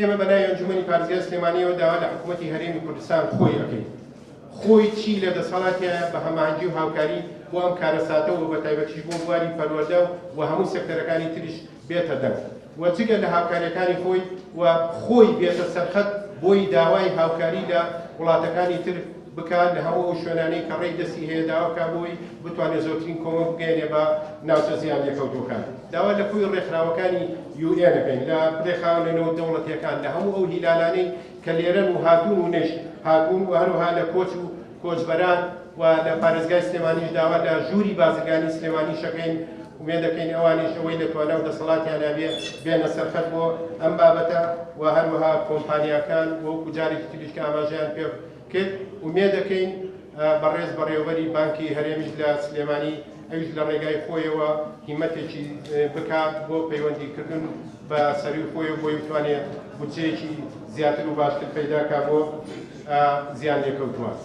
ئێمە بە ناوی ئەنجومەنی پارێزگای سلێمانیەوە داوا لە حکوومەتی هەرێمی کوردستان خۆی ئەکەین، خۆی چی لە دەسەڵاتیایە بە هەماهەنگی و هاوکاری بۆ ئەم کارەساتە و بە تایبەتیش بۆ بواری پەروەردە و هەموو سێکتەرەکانی تریش بێتە دەنگ و جگە لە هاوکاریەکانی خۆی و خۆی بێتە سەرخەت بۆی داوای هاوکاری لە وڵاتەکانی تر بکات، لە هەموو ئەو شوێنانەی کە ڕێی دەستی هەیە داوا بکات بۆی بتوانێت زۆرترین کۆمەک بگەیەنێ بە ناوچە زیان لێکەوتووەکان. داوا لە کۆی ڕێکخراوەکانی UN ئەکەین، لە ڕێکخراوە نێونەدەوڵەتیەکان، لە هەموو ئەو هیلالانەی کە لێرەن و هاتوون و نەیش هاتوون و هەروەها لە کۆچ و کۆچبەران و لە پارێزگای سلێمانیش داوا لە ژووری بازرگانی سلێمانیش ئەکەین، ئومێد دەکەین ئەوانیش ئەوەی لە توانا و دەسەڵاتیانا بێ بێنە سەرخەت بۆ ئەم بابەتە و هەروەها کۆمپانیاکان وەکو جارێکی تریش کە ئاماژەیان پێ کرد، ئومێد دەکەین بەڕێز بەڕێوەبەری بانکی هەرێمیش لە سلێمانی ئەویش لە ڕێگای خۆیەوە هیمەتێکی بکات بۆ پەیوەندیکردن بە سەروی خۆی بۆی بتوانێت بودجەیەکی زیاتر و باشتر پەیدا کا بۆ زیان لێکەوتووان.